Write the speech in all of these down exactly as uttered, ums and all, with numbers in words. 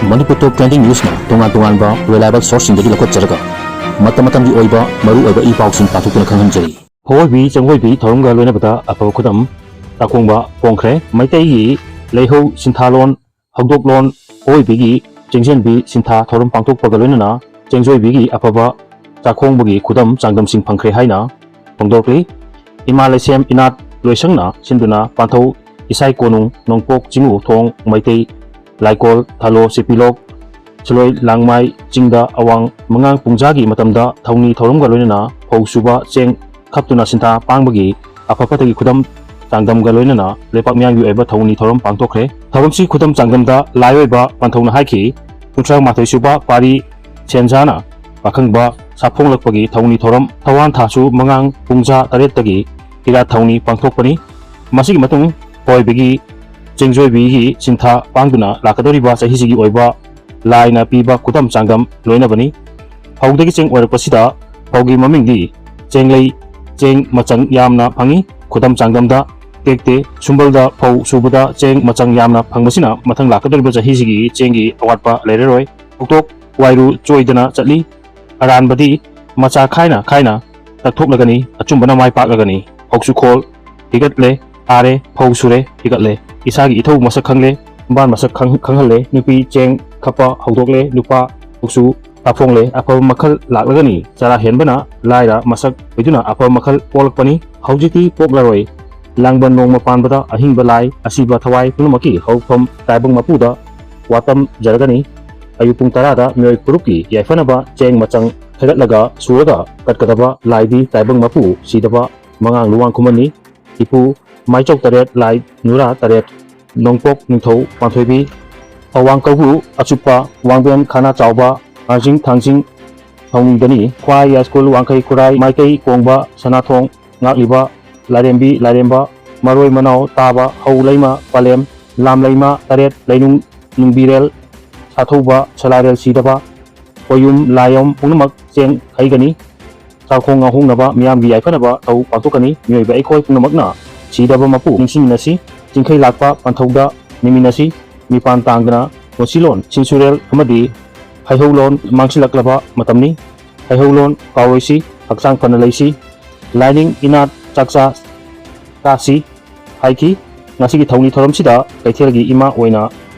ꯃꯅꯤꯄꯨꯔ ꯇꯣꯞ trending ꯅ꯭ꯌꯨꯁꯅ ꯇꯣꯉꯥꯟ ꯇꯣꯉꯥꯟꯕ reliable ꯁꯣꯔꯁꯁꯤꯡꯗꯒꯤ ꯂꯧꯈꯠꯆꯔꯒ ꯃꯇꯝ ꯃꯇꯝꯒꯤ ꯑꯣꯏꯕ ꯃꯔꯨ ꯑꯣꯏꯕ ꯏ ꯄꯥꯎꯁꯤꯡ ꯄꯥꯊꯣꯛꯇꯨꯅ ꯈꯪꯍꯟꯖꯔꯤ꯫ ꯐꯧꯑꯣꯏꯕꯤ ꯆꯦꯡꯑꯣꯏꯕꯤ ꯊꯧꯔꯝꯒ ꯂꯣꯏꯅꯕꯗ ꯑꯐꯕ ꯈꯨꯗꯝ ꯆꯥꯛꯈꯣꯡꯕ ꯐꯣꯡꯈ꯭ꯔꯦ꯫ ꯃꯩꯇꯩꯒꯤ ꯂꯩꯍꯧ ꯁꯤꯟꯊꯥꯂꯣꯟ ꯍꯧꯗꯣꯛꯂꯣꯟ ꯐꯧꯑꯣꯏꯕꯤꯒꯤ ꯆꯦꯡꯖꯦꯟꯕꯤ ꯁꯤꯟꯊꯥ ꯊꯧꯔꯝ ꯄꯥꯡꯊꯣꯛꯄꯒ ꯂꯣꯏꯅꯅ ꯆꯦꯡꯖꯣꯏꯕꯤꯒꯤ ꯑꯐꯕ ꯆꯥꯛꯈꯣꯡꯕꯒꯤ ꯈꯨꯗꯝ ꯆꯥꯡꯗꯝꯁꯤꯡ ꯐꯪꯈ꯭ꯔꯦ ꯍꯥꯏꯅ ꯐꯣꯡꯗꯣꯛꯂꯤ꯫ ꯏꯃꯥ ꯂꯩꯁꯦꯝ ꯏꯅꯥꯠ ꯂꯣꯏꯁꯪꯅ ꯁꯤꯟꯗꯨꯅ ꯄꯥꯟꯊꯧ ꯏꯁꯥꯏ ꯀꯣꯅꯨꯡ ꯅꯣꯡꯄꯣꯛ ꯆꯤꯡꯉꯨ ꯊꯣꯡ ꯃꯩꯇꯩ ꯂꯥꯏꯀꯣꯜ ꯊꯥꯂꯣ ꯁꯤꯄꯤꯂꯣꯛ ꯁꯤꯂꯣꯏ ꯂꯥꯡꯃꯥꯏ ꯆꯤꯡꯗ ꯑꯋꯥꯡ ꯃꯉꯥꯡ ꯄꯨꯡꯖꯥꯒꯤ ꯃꯇꯝꯗ ꯊꯧꯅꯤ ꯊꯧꯔꯝꯒ ꯂꯣꯏꯅꯅ ꯐꯧ ꯁꯨꯕ ꯆꯦꯡ ꯈꯞꯇꯨꯅ ꯁꯤꯟꯊꯥ ꯄꯥꯡꯕꯒꯤ ꯑꯐ ꯐꯠꯇꯒꯤ ꯈꯨꯗꯝ ꯆꯥꯡꯗꯝꯒ ꯂꯣꯏꯅꯅ ꯂꯩꯄꯥꯛ ꯃꯤꯌꯥꯝꯒꯤ ꯑꯣꯏꯕ ꯊꯧꯅꯤ ꯊꯧꯔꯝ ꯄꯥꯡꯊꯣꯛꯈ꯭ꯔꯦ꯫ ꯊꯧꯔꯝꯁꯤ ꯈꯨꯗꯝ ꯆꯥꯡꯗꯝꯗ ꯂꯥꯏ ꯑꯣꯏꯕ ꯄꯟꯊꯧꯅ ꯍꯥꯏꯈꯤ, ꯀꯨꯟꯊ꯭ꯔꯥ ꯃꯥꯊꯣꯏ ꯁꯨꯕ ꯄꯥꯔꯤ ꯁꯦꯟꯖꯥꯅ ꯄꯥꯈꯪꯕ ꯁꯥꯐꯣꯡꯂꯛꯄꯒꯤ ꯊꯧꯅꯤ ꯊꯧꯔꯝ ꯊꯋꯥꯟ ꯊꯥꯁꯨ ꯃꯉꯥꯡ ꯄꯨꯡꯖꯥ ꯇꯔꯦꯠꯇꯒꯤ ꯏꯔꯥꯠ ꯊꯧꯅꯤ ꯄꯥꯡꯊꯣꯛꯄꯅꯤ꯫ ꯃꯁꯤꯒꯤ ꯃꯇꯨꯡ ꯐꯧꯑꯣꯏꯕꯤꯒꯤ ꯆꯦꯡꯖꯣꯏꯕꯤꯒꯤ ꯁꯤꯟꯊꯥ ꯄꯥꯡꯗꯨꯅ ꯂꯥꯛꯀꯗꯧꯔꯤꯕ ꯆꯍꯤꯁꯤꯒꯤ ꯑꯣꯏꯕ ꯂꯥꯏꯅ ꯄꯤꯕ ꯈꯨꯗꯝ ꯆꯥꯡꯗꯝ ꯂꯣꯏꯅꯕꯅꯤ꯫ ꯐꯧꯗꯒꯤ ꯆꯦꯡ ꯑꯣꯏꯔꯛꯄꯁꯤꯗ ꯐꯧꯒꯤ ꯃꯃꯤꯡꯗꯤ ꯆꯦꯡꯂꯩ, ꯆꯦꯡ ꯃꯆꯪ ꯌꯥꯝꯅ ꯐꯪꯏ꯫ ꯈꯨꯗꯝ ꯆꯥꯡꯗꯝꯗ ꯇꯦꯛꯇꯦ ꯁꯨꯝꯕꯜꯗ ꯐꯧ ꯁꯨꯕꯗ ꯆꯦꯡ ꯃꯆꯪ ꯌꯥꯝꯅ ꯐꯪꯕꯁꯤꯅ ꯃꯊꯪ ꯂꯥꯛꯀꯗꯧꯔꯤꯕ ꯆꯍꯤꯁꯤꯒꯤ ꯆꯦꯡꯒꯤ ꯑꯋꯥꯠꯄ ꯂꯩꯔꯔꯣꯏ꯫ ꯐꯧꯊꯣꯛ ꯋꯥꯏꯔꯨ ꯆꯣꯏꯗꯅ ꯆꯠꯂꯤ꯫ ꯑꯔꯥꯟꯕꯗꯤ ꯃꯆꯥ ꯈꯥꯏꯅ ꯈꯥꯏꯅ ꯇꯛꯊꯣꯛꯂꯒꯅꯤ, ꯑꯆꯨꯝꯕꯅ ꯃꯥꯏ ꯄꯥꯛꯂꯒꯅꯤ꯫ ꯐꯧꯁꯨ ꯈꯣꯜ ꯍꯤꯒꯠꯂꯦ, ꯑꯥꯔꯦ, ꯐꯧ ꯁꯨꯔꯦ, ꯍꯤꯒꯠꯂꯦ꯫ ꯏꯁꯥꯒꯤ ꯏꯊꯧ ꯃꯁꯛ ꯈꯪꯂꯦ, ꯕꯥꯟ ꯃꯁꯛ ꯈꯪ-, ꯈꯪꯍꯜꯂꯦ꯫ ꯅꯨꯄꯤ ꯆꯦꯡ ꯈꯞꯄ ꯍꯧꯗꯣꯛꯂꯦ, ꯅꯨꯄꯥ ꯐꯧꯁꯨ ꯇꯥꯐꯣꯡꯂꯦ꯫ ꯑꯐꯕ ꯃꯈꯜ ꯂꯥꯛꯂꯒꯅꯤ, ꯆꯔꯥ ꯍꯦꯟꯕꯅ ꯂꯥꯏꯔ ꯃꯁꯛ ꯑꯣꯏꯗꯨꯅ ꯑꯐꯕ ꯃꯈꯜ ꯄꯣꯛꯂꯛꯄꯅꯤ꯫ ꯍꯧꯖꯤꯛꯇꯤ ꯄꯣꯛꯂꯔꯣꯏ꯫ ꯂꯥꯡꯕꯟ ꯅꯣꯡꯃ ꯄꯥꯟꯕꯗ ꯑꯍꯤꯡꯕ ꯂꯥꯏ, ꯑꯁꯤꯕ ꯊꯋꯥꯏ ꯄꯨꯝꯅꯃꯛꯀꯤ ꯍꯧꯔꯛꯐꯝ ꯇꯥꯏꯕꯪ ꯃꯄꯨꯗ ꯋꯥꯇꯝꯖꯔꯒꯅꯤ꯫ ꯑꯌꯨꯛ ꯄꯨꯡ ꯇꯔꯥꯗ ꯃꯤꯑꯣꯏ ꯐꯨꯔꯨꯞꯀꯤ ꯌꯥꯏꯐꯅꯕ ꯆꯦꯡ ꯃꯆꯪ ꯈꯥꯏꯒꯠꯂꯒ ꯁꯨꯔꯒ ꯀꯠꯀꯗꯕ ꯂꯥꯏꯗꯤ ꯇꯥꯏꯕꯪ ꯃꯄꯨ ꯁꯤꯗꯕ ꯃꯉꯥꯡ ꯂꯨꯋꯥꯡ ꯈꯨꯃꯟꯅꯤ꯫ ꯏꯄꯨ ꯃꯥꯏꯆꯧ ꯇꯔꯦꯠ, ꯂꯥꯏ ꯅꯨꯔꯥ ꯇꯔꯦꯠ, ꯅꯣꯡꯄꯣꯛ ꯅꯤꯡꯊꯧ ꯄꯥꯟꯊꯣꯏꯕꯤ, ꯑꯋꯥꯡ ꯀꯧꯕ꯭ꯔꯨ ꯑꯆꯨꯞꯄ, ꯋꯥꯡꯕꯦꯟ ꯈꯥꯅꯥ ꯆꯥꯎꯕ, ꯃꯥꯔꯖꯤꯡ ꯊꯥꯡꯖꯤꯡ ꯊꯧꯅꯤꯗꯅꯤ꯫ ꯈ꯭ꯋꯥꯏ ꯌꯥꯏꯁ꯭ꯀꯨꯜ ꯋꯥꯡꯈꯩ ꯈꯨꯔꯥꯏ ꯃꯥꯏꯀꯩ ꯀꯣꯡꯕ ꯁꯅꯥꯊꯣꯡ ꯉꯥꯛꯂꯤꯕ ꯂꯥꯏꯔꯦꯝꯕꯤ ꯂꯥꯏꯔꯦꯝꯕ, ꯃꯔꯣꯏ ꯃꯅꯥꯎ ꯇꯥꯕ ꯍꯧ ꯂꯩꯃ ꯄꯂꯦꯝ, ꯂꯥꯝ ꯂꯩꯃ ꯇꯔꯦꯠ ꯂꯩꯅꯨꯡ ꯅꯨꯡꯕꯤꯔꯦꯜ ꯁꯥꯊꯧꯕ ꯁꯂꯥꯏꯔꯦꯜ ꯁꯤꯗꯕ, ꯀꯣꯌꯨꯝ ꯂꯥꯏꯌꯣꯝ ꯄꯨꯝꯅꯃꯛ ꯆꯦꯡ ꯈꯩꯒꯅꯤ꯫ ꯆꯥꯛꯈꯣꯡ ꯉꯥꯍꯣꯡꯅꯕ ꯃꯤꯌꯥꯝꯒꯤ ꯌꯥꯏꯐꯅꯕ ꯊꯧ ꯄꯥꯡꯊꯣꯛꯀꯅꯤ꯫ ꯃꯤꯑꯣꯏꯕ ꯑꯩꯈꯣꯏ ꯄꯨꯝꯅꯃꯛꯅ ꯁꯤꯗꯕ ꯃꯄꯨ ꯅꯤꯡꯁꯤꯡꯃꯤꯟꯅꯁꯤ꯫ ꯆꯤꯡꯈꯩ ꯂꯥꯛꯄ ꯄꯟꯊꯧꯗ ꯅꯤꯡꯃꯤꯟꯅꯁꯤ꯫ ꯃꯤꯄꯥꯟ ꯇꯥꯡꯗꯅ ꯄꯨꯟꯁꯤꯂꯣꯟ, ꯁꯤꯟꯁꯨꯔꯦꯜ ꯑꯃꯗꯤ ꯍꯩꯍꯧꯂꯣꯟ ꯃꯥꯡꯁꯤꯜꯂꯛꯂꯕ ꯃꯇꯝꯅꯤ꯫ ꯍꯩꯍꯧꯂꯣꯟ ꯀꯥꯎꯔꯣꯏꯁꯤ, ꯍꯛꯆꯥꯡ ꯐꯅ ꯂꯩꯁꯤ, ꯂꯥꯏꯅꯤꯡ ꯏꯅꯥꯠ ꯆꯥꯛꯆꯥ ꯀꯥꯁꯤ ꯍꯥꯏꯈꯤ꯫ ꯉꯁꯤꯒꯤ ꯊꯧꯅꯤ ꯊꯧꯔꯝꯁꯤꯗ ꯀꯩꯊꯦꯜꯒꯤ ꯏꯃꯥ ꯑꯣꯏꯅ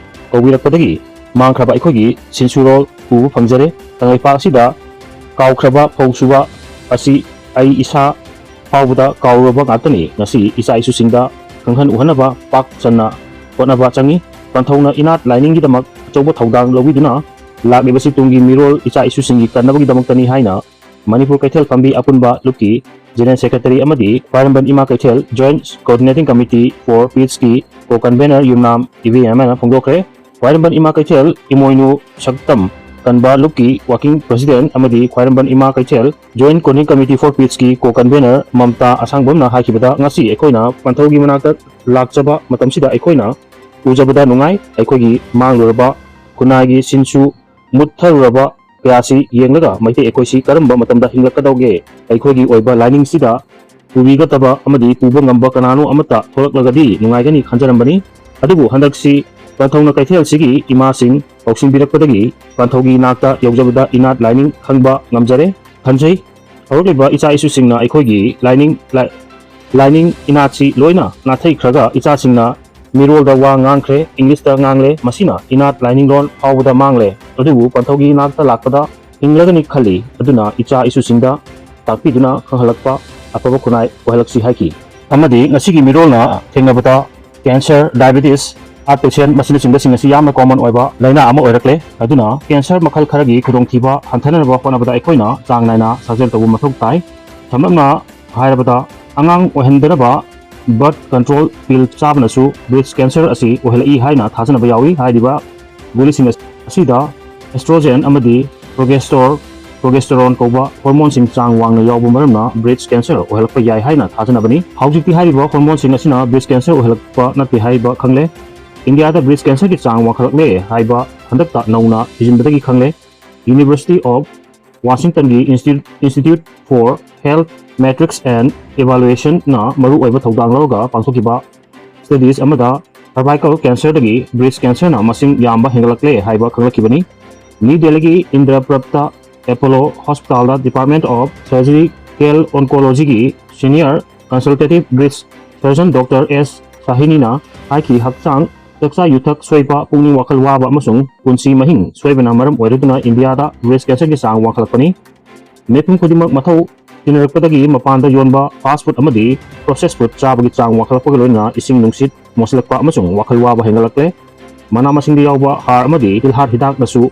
ꯀꯧꯕꯤꯔꯛꯄꯗꯒꯤ ꯃꯥꯡꯈ꯭ꯔꯕ ꯑꯩꯈꯣꯏꯒꯤ ꯁꯤꯟꯁꯨꯔꯣꯜ ꯎꯕ ꯐꯪꯖꯔꯦ꯫ ꯀꯪꯂꯩꯄꯥꯛ ꯑꯁꯤꯗ ꯀꯥꯎꯈ꯭ꯔꯕ ꯐꯧ ꯁꯨꯕ ꯑꯁꯤ ꯑꯩ ꯏꯁꯥ ꯐꯥꯎꯕꯗ ꯀꯥꯎꯔꯕ ꯉꯥꯛꯇꯅꯤ꯫ ꯉꯁꯤ ꯏꯆꯥ ꯏꯁꯨꯁꯤꯡꯗ ꯈꯪꯍꯟ ꯎꯍꯟꯅꯕ ꯄꯥꯛ ꯆꯟꯅ ꯍꯣꯠꯅꯕ ꯆꯪꯏ꯫ ꯄꯟꯊꯧꯅ ꯏꯅꯥꯠ ꯂꯥꯏꯅꯤꯡꯒꯤꯗꯃꯛ ꯑꯆꯧꯕ ꯊꯧꯗꯥꯡ ꯂꯧꯕꯤꯗꯨꯅ ꯂꯥꯛꯂꯤꯕꯁꯤ ꯇꯨꯡꯒꯤ ꯃꯤꯔꯣꯜ ꯏꯆꯥ ꯏꯁꯨꯁꯤꯡꯒꯤ ꯀꯟꯅꯕꯒꯤꯗꯃꯛꯇꯅꯤ ꯍꯥꯏꯅ ꯃꯅꯤꯄꯨꯔ ꯀꯩꯊꯦꯜ ꯐꯝꯕꯤ ꯑꯄꯨꯟꯕ ꯂꯨꯞꯀꯤ General Secretary ꯑꯃꯗꯤ ꯈ꯭ꯋꯥꯏꯔꯝꯕꯟ ꯏꯃꯥ ꯀꯩꯊꯦꯜ Joint Coordinating Committee for Peace ꯀꯤ Co-Convener ꯌꯨꯝꯅꯥꯝ ꯏꯕꯦꯝꯃꯅ ꯐꯣꯡꯗꯣꯛꯈ꯭ꯔꯦ꯫ ꯈ꯭ꯋꯥꯏꯔꯝꯕꯟ ꯏꯃꯥ ꯀꯩꯊꯦꯜ ꯏꯃꯣꯏꯅꯨ ꯁꯛꯇꯝ ꯀꯟꯕ ꯂꯨꯞꯀꯤ Working President ꯑꯃꯗꯤ ꯈ꯭ꯋꯥꯏꯔꯝꯕꯟ ꯏꯃꯥ ꯀꯩꯊꯦꯜ Joint Coordinating Committee for Peace ꯀꯤ Co-Convener ꯃꯝꯇꯥ ꯑꯁꯥꯡꯕꯝꯅ ꯍꯥꯏꯈꯤꯕꯗ, ꯉꯁꯤ ꯑꯩꯈꯣꯏꯅ ꯄꯟꯊꯧꯒꯤ ꯃꯅꯥꯛꯇ ꯂꯥꯛꯆꯕ ꯃꯇꯝꯁꯤꯗ ꯑꯩꯈꯣꯏꯅ ꯎꯖꯕꯗ ꯅꯨꯡꯉꯥꯏ꯫ ꯑꯩꯈꯣꯏꯒꯤ ꯃꯥꯡꯂꯨꯔꯕ ꯈꯨꯟꯅꯥꯏꯒꯤ ꯁꯤꯟꯁꯨ ꯃꯨꯠꯊꯔꯨꯔꯕ ꯀꯌꯥꯁꯤ ꯌꯦꯡꯂꯒ ꯃꯩꯇꯩ ꯑꯩꯈꯣꯏꯁꯤ ꯀꯔꯝꯕ ꯃꯇꯝꯗ ꯍꯤꯡꯂꯛꯀꯗꯧꯒꯦ? ꯑꯩꯈꯣꯏꯒꯤ ꯑꯣꯏꯕ ꯂꯥꯏꯅꯤꯡꯁꯤꯗ ꯄꯨꯕꯤꯒꯗꯕ ꯑꯃꯗꯤ ꯄꯨꯕ ꯉꯝꯕ ꯀꯅꯥꯅꯣ ꯑꯃꯠꯇ ꯊꯣꯛꯂꯛꯂꯒꯗꯤ ꯅꯨꯡꯉꯥꯏꯒꯅꯤ ꯈꯟꯖꯔꯝꯕꯅꯤ꯫ ꯑꯗꯨꯕꯨ ꯍꯟꯗꯛꯁꯤ ꯄꯟꯊꯧꯅ ꯀꯩꯊꯦꯜꯁꯤꯒꯤ ꯏꯃꯥꯁꯤꯡ ꯀꯧꯁꯤꯟꯕꯤꯔꯛꯄꯗꯒꯤ ꯄꯟꯊꯧꯒꯤ ꯏꯅꯥꯛꯇ ꯌꯧꯖꯕꯗ ꯏꯅꯥꯠ ꯂꯥꯏꯅꯤꯡ ꯈꯪꯕ ꯉꯝꯖꯔꯦ ꯈꯟꯖꯩ꯫ ꯍꯧꯔꯛꯂꯤꯕ ꯏꯆꯥ ꯏꯁꯨꯁꯤꯡꯅ ꯑꯩꯈꯣꯏꯒꯤ ꯂꯥꯏꯅꯤꯡ, ꯂꯥꯏ-, ꯂꯥꯏꯅꯤꯡ ꯏꯅꯥꯠꯁꯤ ꯂꯣꯏꯅ ꯅꯥꯊꯩꯈ꯭ꯔꯒ ꯏꯆꯥꯁꯤꯡꯅ ꯃꯤꯔꯣꯜꯗ ꯋꯥ ꯉꯥꯡꯈ꯭ꯔꯦ, ꯏꯪꯂꯤꯁꯇ ꯉꯥꯡꯂꯦ꯫ ꯃꯁꯤꯅ ꯏꯅꯥꯠ ꯂꯥꯏꯅꯤꯡꯂꯣꯟ ꯐꯥꯎꯕꯗ ꯃꯥꯡꯂꯦ꯫ ꯑꯗꯨꯕꯨ ꯄꯟꯊꯧꯒꯤ ꯏꯅꯥꯛꯇ ꯂꯥꯛꯄꯗ ꯍꯤꯡꯂꯒꯅꯤ ꯈꯜꯂꯤ꯫ ꯑꯗꯨꯅ ꯏꯆꯥ ꯏꯁꯨꯁꯤꯡꯗ ꯇꯥꯛꯄꯤꯗꯨꯅ ꯈꯪꯍꯜꯂꯛꯄ ꯑꯐꯕ ꯈꯨꯟꯅꯥꯏ ꯑꯣꯏꯍꯜꯂꯛꯁꯤ ꯍꯥꯏꯈꯤ꯫ ꯑꯃꯗꯤ ꯉꯁꯤꯒꯤ ꯃꯤꯔꯣꯜꯅ ꯊꯦꯡꯅꯕꯗ cancer, diabetes, heart patient ꯃꯁꯤꯅꯆꯤꯡꯕꯁꯤꯡ ꯑꯁꯤ ꯌꯥꯝꯅ common ꯑꯣꯏꯕ ꯂꯥꯏꯅꯥ ꯑꯃ ꯑꯣꯏꯔꯛꯂꯦ꯫ ꯑꯗꯨꯅ cancer ꯃꯈꯜ ꯈꯔꯒꯤ ꯈꯨꯗꯣꯡꯊꯤꯕ ꯍꯟꯊꯅꯕ ꯍꯣꯠꯅꯕꯗ ꯑꯩꯈꯣꯏꯅ ꯆꯥꯡ ꯅꯥꯏꯅ ꯁꯥꯖꯦꯜ ꯇꯧꯕ ꯃꯊꯧ ꯇꯥꯏ꯫ ꯁꯝꯂꯞꯅ ꯍꯥꯏꯔꯕꯗ, ꯑꯉꯥꯡ ꯑꯣꯏꯍꯟꯗꯅꯕ birth control pill ꯆꯥꯕꯅꯁꯨ breast cancer ꯑꯁꯤ ꯑꯣꯏꯍꯜꯂꯛꯏ ꯍꯥꯏꯅ ꯊꯥꯖꯅꯕ ꯌꯥꯎꯏ꯫ ꯍꯥꯏꯔꯤꯕ ꯒꯨꯂꯤꯁꯤꯡ ꯑꯁꯤꯗ estrogen ꯑꯃꯗꯤ progestor-, progesterone ꯀꯧꯕ hormoneꯁꯤꯡ ꯆꯥꯡ ꯋꯥꯡꯅ ꯌꯥꯎꯕ ꯃꯔꯝꯅ breast cancer ꯑꯣꯏꯍꯜꯂꯛꯄ ꯌꯥꯏ ꯍꯥꯏꯅ ꯊꯥꯖꯅꯕꯅꯤ꯫ ꯍꯧꯖꯤꯛꯇꯤ ꯍꯥꯏꯔꯤꯕ hormoneꯁꯤꯡ ꯑꯁꯤꯅ breast cancer ꯑꯣꯏꯍꯜꯂꯛꯄ ꯅꯠꯇꯦ ꯍꯥꯏꯕ ꯈꯪꯂꯦ꯫ ꯏꯟꯗꯤꯌꯥꯗ breast cancerꯒꯤ ꯆꯥꯡ ꯋꯥꯡꯈꯠꯂꯛꯂꯦ ꯍꯥꯏꯕ ꯍꯟꯗꯛꯇ ꯅꯧꯅ ꯊꯤꯖꯤꯟꯕꯗꯒꯤ ꯈꯪꯂꯦ꯫ University of Washingtonꯒꯤ Insti-, Institute for Health Metrics and Evaluationꯅ ꯃꯔꯨꯑꯣꯏꯕ ꯊꯧꯗꯥꯡ ꯂꯧꯔꯒ ꯄꯥꯡꯊꯣꯛꯈꯤꯕ studies ꯑꯃꯗ Cervical cancerꯗꯒꯤ breast cancerꯅ ꯃꯁꯤꯡ ꯌꯥꯝꯕ ꯍꯦꯟꯒꯠꯂꯛꯂꯦ ꯍꯥꯏꯕ ꯈꯪꯂꯛꯈꯤꯕꯅꯤ꯫ ꯅ꯭ꯌꯨ ꯗꯦꯜꯂꯤꯒꯤ ꯏꯟꯗ꯭ꯔꯄ꯭ꯔꯞꯇ Apollo Hospitalꯗ Department of Surgical Oncologyꯒꯤ Senior Consultative Breast Surgeon Doctor S ꯁꯥꯍꯤꯅꯤꯅ ꯍꯥꯏꯈꯤ, ꯍꯛꯆꯥꯡ, ꯆꯥꯛꯆꯥ ꯌꯨꯊꯛ ꯁꯣꯏꯕ, ꯄꯨꯛꯅꯤꯡ ꯋꯥꯈꯜ ꯋꯥꯕ ꯑꯃꯁꯨꯡ ꯄꯨꯟꯁꯤ ꯃꯍꯤꯡ ꯁꯣꯏꯕꯅ ꯃꯔꯝ ꯑꯣꯏꯔꯗꯨꯅ ꯏꯟꯗꯤꯌꯥꯗ breast cancerꯒꯤ ꯆꯥꯡ ꯋꯥꯡꯈꯠꯂꯛꯄꯅꯤ꯫ ꯃꯤꯄꯨꯝ ꯈꯨꯗꯤꯡꯃꯛ ꯃꯊꯧ ꯇꯤꯟꯅꯔꯛꯄꯗꯒꯤ ꯃꯄꯥꯟꯗ ꯌꯣꯟꯕ fast food ꯑꯃꯗꯤ processed food ꯆꯥꯕꯒꯤ ꯆꯥꯡ ꯋꯥꯡꯈꯠꯂꯛꯄꯒ ꯂꯣꯏꯅꯅ ꯏꯁꯤꯡ ꯅꯨꯡꯁꯤꯠ ꯃꯣꯠꯁꯤꯜꯂꯛꯄ ꯑꯃꯁꯨꯡ ꯋꯥꯈꯜ ꯋꯥꯕ ꯍꯦꯟꯒꯠꯂꯛꯂꯦ꯫ ꯃꯅꯥ ꯃꯁꯤꯡꯗ ꯌꯥꯎꯕ ꯍꯥꯔ ꯑꯃꯗꯤ ꯇꯤꯜꯍꯥꯠ ꯍꯤꯗꯥꯛꯅꯁꯨ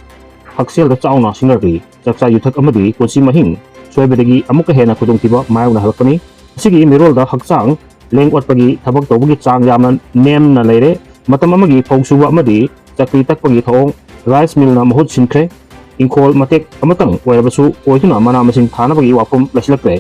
ꯍꯛꯁꯦꯜꯗ ꯆꯥꯎꯅ ꯁꯤꯡꯅꯔꯛꯂꯤ꯫ ꯆꯥꯛꯆꯥ ꯌꯨꯊꯛ ꯑꯃꯗꯤ ꯄꯨꯟꯁꯤ ꯃꯍꯤꯡ ꯁꯣꯏꯕꯗꯒꯤ ꯑꯃꯨꯛꯀ ꯍꯦꯟꯅ ꯈꯨꯗꯣꯡꯊꯤꯕ ꯃꯥꯌꯣꯛꯅꯍꯜꯂꯛꯄꯅꯤ꯫ ꯃꯁꯤꯒꯤ ꯃꯤꯔꯣꯜꯗ ꯍꯛꯆꯥꯡ ꯂꯦꯡ ꯑꯣꯠꯄꯒꯤ ꯊꯕꯛ ꯇꯧꯕꯒꯤ ꯆꯥꯡ ꯌꯥꯝꯅ ꯅꯦꯝꯅ ꯂꯩꯔꯦ꯫ ꯃꯇꯝ ꯑꯃꯒꯤ ꯐꯧ ꯁꯨꯕ ꯑꯃꯗꯤ ꯆꯀ꯭ꯔꯤ ꯇꯛꯄꯒꯤ ꯊꯧꯑꯣꯡ rice millꯅ ꯃꯍꯨꯠ ꯁꯤꯟꯈ꯭ꯔꯦ꯫ ꯏꯪꯈꯣꯜ ꯃꯇꯦꯛ ꯑꯃꯇꯪ ꯑꯣꯏꯔꯕꯁꯨ ꯀꯣꯏꯗꯨꯅ ꯃꯅꯥ ꯃꯁꯤꯡ ꯊꯥꯅꯕꯒꯤ ꯋꯥꯐꯝ ꯂꯩꯁꯤꯜꯂꯛꯇ꯭ꯔꯦ꯫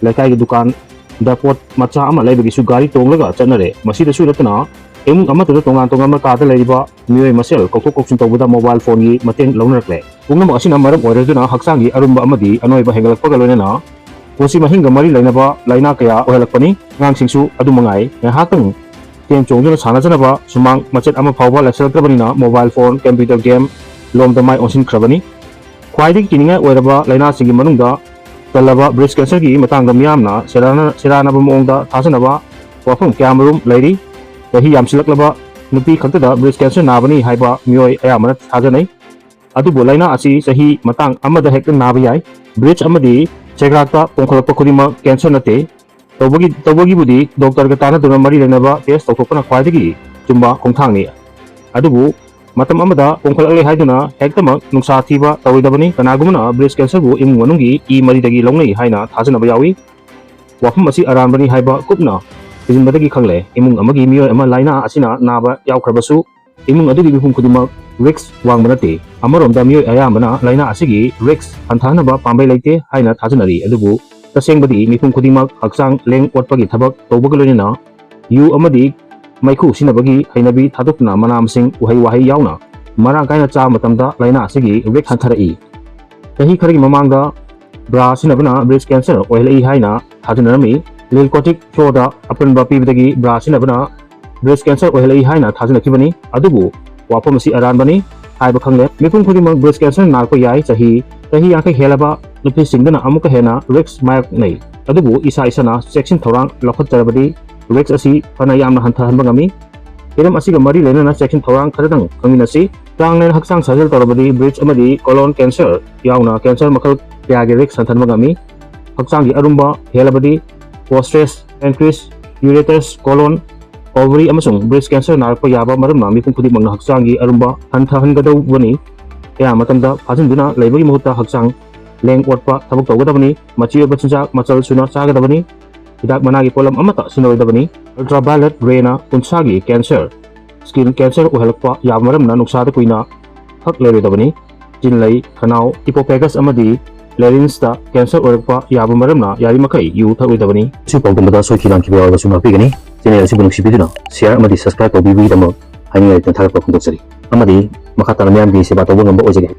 ꯂꯩꯀꯥꯏꯒꯤ ꯗꯨꯀꯥꯟꯗ ꯄꯣꯠ ꯃꯆꯥ ꯑꯃ ꯂꯩꯕꯒꯤꯁꯨ ꯒꯥꯔꯤ ꯇꯣꯡꯂꯒ ꯆꯠꯅꯔꯦ꯫ ꯃꯁꯤꯗꯁꯨ ꯅꯠꯇꯅ ꯏꯃꯨꯡ ꯑꯃꯠꯇꯗ ꯇꯣꯉꯥꯟ ꯇꯣꯉꯥꯟꯕ ꯀꯥꯗ ꯂꯩꯔꯤꯕ ꯃꯤꯑꯣꯏ ꯃꯁꯦꯜ ꯀꯧꯊꯣꯛ ꯀꯧꯁꯤꯟ ꯇꯧꯕꯗ mobile phoneꯒꯤ ꯃꯇꯦꯡ ꯂꯧꯅꯔꯛꯂꯦ꯫ ꯄꯨꯝꯅꯃꯛ ꯑꯁꯤꯅ ꯃꯔꯝ ꯑꯣꯏꯔꯗꯨꯅ ꯍꯛꯆꯥꯡꯒꯤ ꯑꯔꯨꯝꯕ ꯑꯃꯗꯤ ꯑꯅꯣꯏꯕ ꯍꯦꯟꯒꯠꯂꯛꯄꯒ ꯂꯣꯏꯅꯅ ꯄꯨꯟꯁꯤ ꯃꯍꯤꯡꯒ ꯃꯔꯤ ꯂꯩꯅꯕ ꯂꯥꯏꯅꯥ ꯀꯌꯥ ꯑꯣꯏꯍꯜꯂꯛꯄꯅꯤ꯫ ꯑꯉꯥꯡꯁꯤꯡꯁꯨ ꯑꯗꯨ ꯃꯉꯥꯏ꯫ ꯉꯥꯏꯍꯥꯛꯇꯪ ꯆꯦꯟ ꯆꯣꯡꯗꯨꯅ ꯁꯥꯟꯅꯖꯅꯕ ꯁꯨꯃꯥꯡ ꯃꯆꯦꯠ ꯑꯃ ꯐꯥꯎꯕ ꯂꯩꯁꯤꯜꯂꯛꯇ꯭ꯔꯕꯅꯤꯅ mobile phone, computer game ꯂꯣꯝꯗ ꯃꯥꯏ ꯑꯣꯟꯁꯤꯟꯈ꯭ꯔꯕꯅꯤ꯫ ꯈ꯭ꯋꯥꯏꯗꯒꯤ ꯀꯤꯅꯤꯡꯉꯥꯏ ꯑꯣꯏꯔꯕ ꯂꯥꯏꯅꯥꯁꯤꯡꯒꯤ ꯃꯅꯨꯡꯗ ꯆꯜꯂꯕ breast cancerꯒꯤ ꯃꯇꯥꯡꯗ ꯃꯤꯌꯥꯝꯅ ꯁꯦꯔꯥꯅ-, ꯁꯦꯔꯥꯅꯕ ꯃꯑꯣꯡꯗ ꯊꯥꯖꯅꯕ ꯋꯥꯐꯝ ꯀꯌꯥꯃꯔꯨꯝ ꯂꯩꯔꯤ꯫ ꯆꯍꯤ ꯌꯥꯝꯁꯤꯜꯂꯛꯂꯕ ꯅꯨꯄꯤ ꯈꯛꯇꯗ breast cancer ꯅꯥꯕꯅꯤ ꯍꯥꯏꯕ ꯃꯤꯑꯣꯏ ꯑꯌꯥꯝꯕꯅ ꯊꯥꯖꯅꯩ꯫ ꯑꯗꯨꯕꯨ ꯂꯥꯏꯅꯥ ꯑꯁꯤ ꯆꯍꯤ ꯃꯇꯥꯡ ꯑꯃꯗ ꯍꯦꯛꯇ ꯅꯥꯕ ꯌꯥꯏ꯫ Breast ꯑꯃꯗꯤ ꯆꯦꯒ꯭ꯔꯥꯛꯇ ꯄꯣꯝꯈꯠꯂꯛꯄ ꯈꯨꯗꯤꯡꯃꯛ cancer ꯅꯠꯇꯦ꯫ ꯇꯧꯕꯒꯤ-, ꯇꯧꯕꯒꯤꯕꯨꯗꯤ doctorꯒ ꯇꯥꯟꯅꯗꯨꯅ ꯃꯔꯤ ꯂꯩꯅꯕ test ꯇꯧꯊꯣꯛꯄꯅ ꯈ꯭ꯋꯥꯏꯗꯒꯤ ꯆꯨꯝꯕ ꯈꯣꯡꯊꯥꯡꯅꯤ꯫ ꯑꯗꯨꯕꯨ ꯃꯇꯝ ꯑꯃꯗ ꯄꯣꯝꯈꯠꯂꯛꯂꯦ ꯍꯥꯏꯗꯨꯅ ꯍꯦꯛꯇꯃꯛ ꯅꯨꯡꯁꯥ ꯊꯤꯕ ꯇꯧꯔꯣꯏꯗꯕꯅꯤ꯫ ꯀꯅꯥꯒꯨꯝꯕꯅ breast cancerꯕꯨ ꯏꯃꯨꯡ ꯃꯅꯨꯡꯒꯤ ꯏ ꯃꯔꯤꯗꯒꯤ ꯂꯧꯅꯩ ꯍꯥꯏꯅ ꯊꯥꯖꯅꯕ ꯌꯥꯎꯏ꯫ ꯋꯥꯐꯝ ꯑꯁꯤ ꯑꯔꯥꯟꯕꯅꯤ ꯍꯥꯏꯕ ꯀꯨꯞꯅ ꯊꯤꯖꯤꯟꯕꯗꯒꯤ ꯈꯪꯂꯦ꯫ ꯏꯃꯨꯡ ꯑꯃꯒꯤ ꯃꯤꯑꯣꯏ ꯑꯃ ꯂꯥꯏꯅꯥ ꯑꯁꯤꯅ ꯅꯥꯕ ꯌꯥꯎꯈ꯭ꯔꯕꯁꯨ, ꯏꯃꯨꯡ ꯑꯗꯨꯒꯤ ꯃꯤꯄꯨꯝ ꯈꯨꯗꯤꯡꯃꯛ risk ꯋꯥꯡꯕ ꯅꯠꯇꯦ꯫ ꯑꯃꯔꯣꯝꯗ ꯃꯤꯑꯣꯏ ꯑꯌꯥꯝꯕꯅ ꯂꯥꯏꯅꯥ ꯑꯁꯤꯒꯤ risk ꯍꯟꯊꯍꯟꯅꯕ ꯄꯥꯝꯕꯩ ꯂꯩꯇꯦ ꯍꯥꯏꯅ ꯊꯥꯖꯅꯔꯤ, ꯑꯗꯨꯕꯨ ꯇꯁꯦꯡꯕꯗꯤ ꯃꯤꯄꯨꯝ ꯈꯨꯗꯤꯡꯃꯛ ꯍꯛꯆꯥꯡ ꯂꯦꯡ ꯑꯣꯠꯄꯒꯤ ꯊꯕꯛ ꯇꯧꯕꯒ ꯂꯣꯏꯅꯅ ꯌꯨ ꯑꯃꯗꯤ ꯃꯩꯈꯨ ꯁꯤꯖꯤꯟꯅꯕꯒꯤ ꯍꯩꯅꯕꯤ ꯊꯥꯗꯣꯛꯇꯨꯅ ꯃꯅꯥ ꯃꯁꯤꯡ, ꯎꯍꯩ ꯋꯥꯍꯩ ꯌꯥꯎꯅ ꯃꯔꯥꯡ ꯀꯥꯏꯅ ꯆꯥꯕ ꯃꯇꯝꯗ ꯂꯥꯏꯅꯥ ꯑꯁꯤꯒꯤ risk ꯍꯟꯊꯔꯛꯏ꯫ ꯆꯍꯤ ꯈꯔꯒꯤ ꯃꯃꯥꯡꯗ bra ꯁꯤꯖꯤꯟꯅꯕꯅ breast cancer ꯑꯣꯏꯍꯜꯂꯛꯏ ꯍꯥꯏꯅ ꯊꯥꯖꯅꯔꯝꯃꯤ꯫ Lymphatic flowꯗ ꯑꯄꯟꯕ ꯄꯤꯕꯗꯒꯤ bra ꯁꯤꯖꯤꯟꯅꯕꯅ breast cancer ꯑꯣꯏꯍꯜꯂꯛꯏ ꯍꯥꯏꯅ ꯊꯥꯖꯅꯈꯤꯕꯅꯤ꯫ ꯑꯗꯨꯕꯨ ꯋꯥꯐꯝ ꯑꯁꯤ ꯑꯔꯥꯟꯕꯅꯤ꯫ ꯍꯥꯏꯕ ꯈꯪꯂꯦ꯫ ꯃꯤꯄꯨꯝ ꯈꯨꯗꯤꯡꯃꯛ breast cancer ꯅꯥꯔꯛꯄ ꯌꯥꯏ꯫ ꯆꯍꯤ ꯆꯍꯤ ꯌꯥꯡꯈꯩ ꯍꯦꯜꯂꯕ ꯅꯨꯄꯤꯁꯤꯡꯗꯅ ꯑꯃꯨꯛꯀ ꯍꯦꯟꯅ risk ꯃꯥꯌꯣꯛꯅꯩ꯫ ꯑꯗꯨꯕꯨ ꯏꯁꯥ ꯏꯁꯥꯅ ꯆꯦꯛꯁꯤꯟ ꯊꯧꯔꯥꯡ ꯂꯧꯈꯠꯆꯔꯕꯗꯤ risk ꯑꯁꯤ ꯐꯅ ꯌꯥꯝꯅ ꯍꯟꯊꯍꯟꯕ ꯉꯝꯃꯤ꯫ ꯍꯤꯔꯝ ꯑꯁꯤꯒ ꯃꯔꯤ ꯂꯩꯅꯅ ꯆꯦꯛꯁꯤꯟ ꯊꯧꯔꯥꯡ ꯈꯔꯗꯪ ꯈꯪꯃꯤꯟꯅꯁꯤ꯫ ꯆꯥꯡ ꯅꯥꯏꯅ ꯍꯛꯆꯥꯡ ꯁꯥꯖꯦꯜ ꯇꯧꯔꯕꯗꯤ breast ꯑꯃꯗꯤ colon cancer ꯌꯥꯎꯅ cancer ꯃꯈꯜ ꯀꯌꯥꯒꯤ risk ꯍꯟꯊꯍꯟꯕ ꯉꯝꯃꯤ꯫ ꯍꯛꯆꯥꯡꯒꯤ ꯑꯔꯨꯝꯕ ꯍꯦꯜꯂꯕꯗꯤ prostate, pancreas, ureters, colon, ovary ꯑꯃꯁꯨꯡ breast cancer ꯅꯥꯔꯛꯄ ꯌꯥꯕ ꯃꯔꯝꯅ ꯃꯤꯄꯨꯝ ꯈꯨꯗꯤꯡꯃꯛꯅ ꯍꯛꯆꯥꯡꯒꯤ ꯑꯔꯨꯝꯕ ꯍꯟꯊꯍꯟꯒꯗꯧꯕꯅꯤ꯫ ꯑꯌꯥꯝꯕ ꯃꯇꯝꯗ ꯐꯥꯖꯤꯟꯗꯨꯅ ꯂꯩꯕꯒꯤ ꯃꯍꯨꯠꯇ ꯍꯛꯆꯥꯡ ꯂꯦꯡ ꯑꯣꯠꯄ ꯊꯕꯛ ꯇꯧꯒꯗꯕꯅꯤ꯫ ꯃꯆꯤ ꯑꯣꯏꯕ ꯆꯤꯟꯖꯥꯛ ꯃꯆꯜ ꯁꯨꯅ ꯆꯥꯒꯗꯕꯅꯤ꯫ ꯍꯤꯗꯥꯛ ꯃꯅꯥꯒꯤ ꯄꯣꯠꯂꯝ ꯑꯃꯠꯇ ꯁꯤꯖꯤꯟꯅꯔꯣꯏꯗꯕꯅꯤ꯫ Ultraviolet rayꯅ ꯎꯟꯁꯥꯒꯤ cancer, skin cancer ꯑꯣꯏꯍꯜꯂꯛꯄ ꯌꯥꯕ ꯃꯔꯝꯅ ꯅꯨꯡꯁꯥꯗ ꯀꯨꯏꯅ ꯐꯛ ꯂꯩꯔꯣꯏꯗꯕꯅꯤ꯫ ꯆꯤꯟꯂꯩ, ꯈꯅꯥꯎ, esophagus ꯑꯃꯗꯤ larynxꯇ cancer ꯑꯣꯏꯔꯛꯄ ꯌꯥꯕ ꯃꯔꯝꯅ ꯌꯥꯔꯤꯃꯈꯩ ꯌꯨ ꯊꯛꯂꯣꯏꯗꯕꯅꯤ꯫ ꯑꯁꯤ ꯄꯥꯎꯗꯝꯕꯗ ꯁꯣꯏꯈꯤ ꯂꯥꯟꯈꯤꯕ ꯌꯥꯎꯔꯒꯁꯨ ꯉꯥꯛꯄꯤꯒꯅꯤ꯫ Channel ꯑꯁꯤꯕꯨ ꯅꯨꯡꯁꯤꯕꯤꯗꯨꯅ share ꯑꯃꯗꯤ subscribe ꯇꯧꯕꯤꯕꯒꯤꯗꯃꯛ ꯍꯥꯏꯅꯤꯡꯉꯥꯏ ꯂꯩꯇꯅ ꯊꯥꯒꯠꯄ ꯐꯣꯡꯗꯣꯛꯆꯔꯤ꯫ ꯑꯃꯗꯤ ꯃꯈꯥ ꯇꯥꯅ ꯃꯤꯌꯥꯝꯒꯤ ꯁꯦꯕꯥ ꯇꯧꯕ ꯉꯝꯕ ꯑꯣꯏꯖꯒꯦ꯫